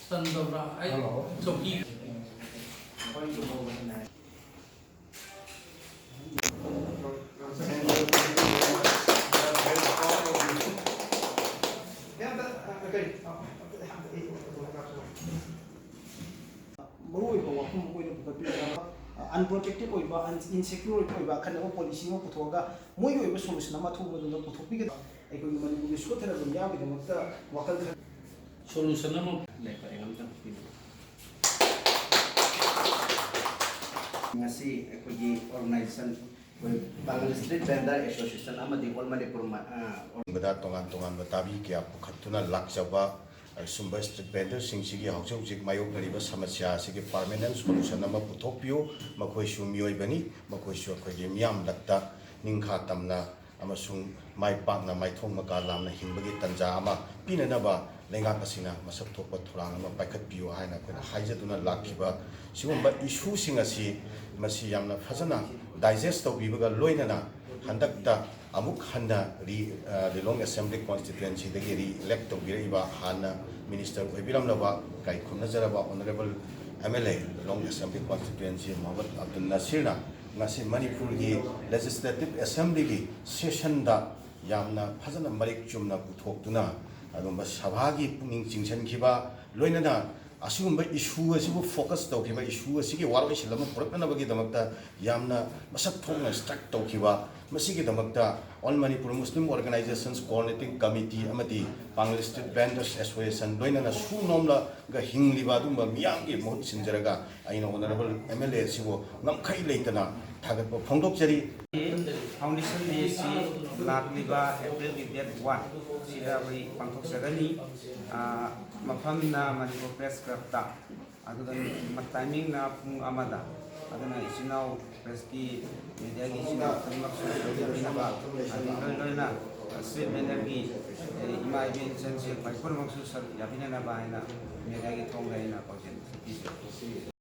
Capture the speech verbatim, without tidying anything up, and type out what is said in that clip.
ꯆꯟꯗꯕ꯭ꯔꯥ? ꯑꯩ ꯍꯜꯂꯣ꯫ ꯆꯧꯀꯤ꯫ ꯃꯔꯨꯑꯣꯏꯕ ꯋꯥꯐꯝ ꯑꯃ ꯑꯣꯏꯅ ꯄꯨꯈꯠꯄꯤꯔꯒ, ꯑꯟꯄ꯭ꯔꯣꯇꯦꯛꯇꯦꯠ ꯑꯣꯏꯕ, ꯏꯟꯁꯦꯀ꯭ꯌꯣꯔ ꯑꯣꯏꯕ ꯑꯈꯟꯅꯕ ꯄꯣꯂꯤꯁꯤ ꯑꯃ ꯄꯨꯊꯣꯛꯑꯒ, ꯃꯣꯏꯒꯤ ꯑꯣꯏꯕ ꯁꯣꯂꯨꯁꯟ ꯑꯃ ꯑꯊꯨꯕ ꯃꯇꯝꯗ ꯄꯨꯊꯣꯛꯄꯤꯒꯗꯕ꯫ ꯑꯩꯈꯣꯏꯒꯤ ꯃꯅꯤꯄꯨꯔꯒꯤ ꯁꯣꯠꯊꯔꯕ ꯃꯤꯌꯥꯝꯒꯤꯗꯃꯛꯇ ꯋꯥꯈꯜ ꯈꯔ ꯁꯣꯂꯨꯁꯟ ꯑꯃ ꯂꯩ, ꯄꯔꯦꯡ ꯑꯃꯇꯪ ꯄꯤꯕꯤꯌꯨ꯫ ꯉꯁꯤ ꯑꯩꯈꯣꯏꯒꯤ ꯑꯣꯔꯒꯅꯥꯏꯖꯦꯁꯟ, ꯑꯩꯈꯣꯏ ꯄꯥꯡꯒꯜ ꯁ꯭ꯇ꯭ꯔꯤꯠ ꯚꯦꯟꯗꯔ ꯑꯦꯁꯣꯁꯤꯌꯦꯁꯟ ꯑꯃꯗꯤ ꯑꯣꯜ ꯃꯅꯤꯄꯨꯔ ꯃ-, ꯑ, ꯌꯦꯡꯕꯗ ꯇꯣꯉꯥꯟ ꯇꯣꯉꯥꯟꯕ ꯗꯥꯕꯤ ꯀꯌꯥ ꯄꯨꯈꯠꯇꯨꯅ ꯂꯥꯛꯆꯕ ꯑꯁꯨꯝꯕ ꯁ꯭ꯇ꯭ꯔꯤꯠ ꯚꯦꯟꯗꯔꯁꯤꯡꯁꯤꯒꯤ ꯍꯧꯖꯤꯛ ꯍꯧꯖꯤꯛ ꯃꯥꯌꯣꯛꯅꯔꯤꯕ ꯁꯃꯁ꯭ꯌꯥ ꯑꯁꯤꯒꯤ ꯄꯥꯔꯃꯦꯅꯦꯟ ꯁꯣꯂꯨꯁꯟ ꯑꯃ ꯄꯨꯊꯣꯛꯄꯤꯌꯨ꯫ ꯃꯈꯣꯏꯁꯨ ꯃꯤꯑꯣꯏꯕꯅꯤ, ꯃꯈꯣꯏꯁꯨ ꯑꯩꯈꯣꯏꯒꯤ ꯃꯤꯌꯥꯝꯂꯛꯇ ꯅꯤꯡꯈꯥ ꯇꯝꯅ ꯑꯃꯁꯨꯡ ꯃꯥꯏ ꯄꯥꯛꯅ ꯃꯥꯏꯊꯣꯡ ꯃꯀꯥ ꯂꯥꯝꯅ ꯍꯤꯡꯕꯒꯤ ꯇꯥꯟꯖꯥ ꯑꯃ ꯄꯤꯅꯅꯕ ꯂꯩꯉꯥꯛ ꯑꯁꯤꯅ ꯃꯁꯛ ꯊꯣꯛꯄ ꯊꯧꯔꯥꯡ ꯑꯃ ꯄꯥꯏꯈꯠꯄꯤꯌꯨ ꯍꯥꯏꯅ ꯑꯩꯈꯣꯏꯅ ꯍꯥꯏꯖꯗꯨꯅ ꯂꯥꯛꯈꯤꯕ ꯁꯤꯒꯨꯝꯕ ꯏꯁꯨꯁꯤꯡ ꯑꯁꯤ ꯃꯁꯤ ꯌꯥꯝꯅ ꯐꯖꯅ ꯗꯥꯏꯖꯦꯁ ꯇꯧꯕꯤꯕꯒ ꯂꯣꯏꯅꯅ ꯍꯟꯗꯛꯇ ꯑꯃꯨꯛ ꯍꯟꯅ ꯔꯤ-, ꯑ, ꯂꯤꯂꯣꯡ ꯑꯦꯁꯦꯝꯕ꯭ꯂꯤ ꯀꯣꯟꯁꯇꯤꯇ꯭ꯋꯦꯟꯁꯤꯗꯒꯤ ꯔꯤ ꯏꯂꯦꯛ ꯇꯧꯕꯤꯔꯛꯏꯕ ꯍꯥꯟꯅ ꯃꯤꯅꯤꯁꯇꯔ ꯑꯣꯏꯕꯤꯔꯝꯂꯕ ꯏꯀꯥꯏ ꯈꯨꯝꯅꯖꯔꯕ honourable M L A Lilong assembly constituency Mohammad Abdul ꯅꯁꯤꯔꯅ ꯉꯁꯤ ꯃꯅꯤꯄꯨꯔꯒꯤ ꯂꯦꯖꯤꯁꯂꯦꯇꯤꯚ ꯑꯦꯁꯦꯝꯕ꯭ꯂꯤꯒꯤ ꯁꯦꯁꯟꯗ ꯌꯥꯝꯅ ꯐꯖꯅ ꯃꯔꯤꯛ ꯆꯨꯝꯅ ꯄꯨꯊꯣꯛꯇꯨꯅ ꯑꯗꯨꯒꯨꯝꯕ ꯁꯚꯥꯒꯤ ꯄꯨꯛꯅꯤꯡ ꯆꯤꯡꯁꯤꯟꯈꯤꯕ, ꯂꯣꯏꯅꯅ ꯑꯁꯤꯒꯨꯝꯕ ꯏꯁꯨ ꯑꯁꯤꯕꯨ ꯐꯣꯀꯁ ꯇꯧꯈꯤꯕ, ꯏꯁꯨ ꯑꯁꯤꯒꯤ ꯋꯥꯔꯣꯏꯁꯤꯟ ꯑꯃ ꯄꯨꯔꯛꯅꯅꯕꯒꯤꯗꯃꯛꯇ ꯌꯥꯝꯅ ꯃꯁꯛ ꯊꯣꯛꯅ ꯁ꯭ꯇ꯭ꯔꯛ ꯇꯧꯈꯤꯕ, ꯃꯁꯤꯒꯤꯗꯃꯛꯇ ꯑꯣꯜ ꯃꯅꯤꯄꯨꯔ ꯃꯨꯁꯂꯤꯝ ꯑꯣꯔꯒꯅꯥꯏꯖꯦꯁꯟꯁ ꯀꯣꯑꯣꯔꯗꯤꯅꯦꯇꯤꯡ ꯀꯃꯤꯇꯤ ꯑꯃꯗꯤ ꯄꯥꯡꯒꯜ ꯁ꯭ꯇ꯭ꯔꯤꯠ ꯚꯦꯟꯗꯔꯁ ꯑꯦꯁꯣꯁꯤꯌꯦꯁꯟ ꯂꯣꯏꯅꯅ ꯁꯨ ꯅꯣꯝꯂꯒ ꯍꯤꯡꯂꯤꯕ ꯑꯗꯨꯒꯨꯝꯕ ꯃꯤꯌꯥꯝꯒꯤ ꯃꯍꯨꯠ ꯁꯤꯟꯖꯔꯒ ꯑꯩꯅ ꯑꯣꯅꯔꯦꯕꯜ ꯑꯦꯝ ꯑꯦꯜ ꯑꯦ ꯑꯁꯤꯕꯨ ꯉꯝꯈꯩ ꯂꯩꯇꯅ ꯊꯥꯒꯠꯄ ꯐꯣꯡꯗꯣꯛꯆꯔꯤ꯫ ꯐꯥꯎꯟꯗꯦꯁꯟ ꯗꯦ ꯑꯁꯤ ꯂꯥꯛꯂꯤꯕ ꯑꯦꯄ꯭ꯔꯤꯜꯒꯤ ꯗꯦꯠ ꯋꯥꯟ ꯁꯤꯗ ꯑꯩꯈꯣꯏ ꯄꯥꯡꯊꯣꯛꯆꯒꯅꯤ꯫ ꯑ, ꯃꯐꯝꯅ ꯃꯅꯤꯄꯨꯔ ꯄ꯭ꯔꯦꯁ ꯀ꯭ꯂꯕꯇ, ꯑꯗꯨꯒ ꯇꯥꯏꯃꯤꯡꯅ ꯄꯨꯡ ꯑꯃꯗ꯫ ꯑꯗꯨꯅ ꯏꯆꯤꯟ ꯏꯅꯥꯎ ꯄ꯭ꯔꯦꯁꯀꯤ, ꯃꯦꯗꯤꯌꯥꯒꯤ ꯏꯆꯤꯟ ꯏꯅꯥꯎ ꯈꯨꯗꯤꯡꯃꯛꯁꯨ ꯌꯥꯕꯤꯅꯕ, ꯑꯗꯨ ꯂꯣꯏ ꯂꯣꯏꯅ ꯁ꯭ꯇ꯭ꯔꯤꯠ ꯚꯦꯟꯗꯔꯒꯤ, ꯑꯦ, ꯏꯃꯥ ꯏꯕꯦꯟ ꯏꯆꯟꯁꯤꯡ ꯈ꯭ꯋꯥꯏ ꯄꯨꯝꯅꯃꯛꯁꯨ ꯁꯔꯨꯛ ꯌꯥꯕꯤꯅꯅꯕ ꯍꯥꯏꯅ ꯃꯦꯗꯤꯌꯥꯒꯤ ꯊꯣꯡꯗ ꯑꯩꯅ ꯄꯥꯎꯖꯦꯜ ꯄꯤꯖꯔꯤ꯫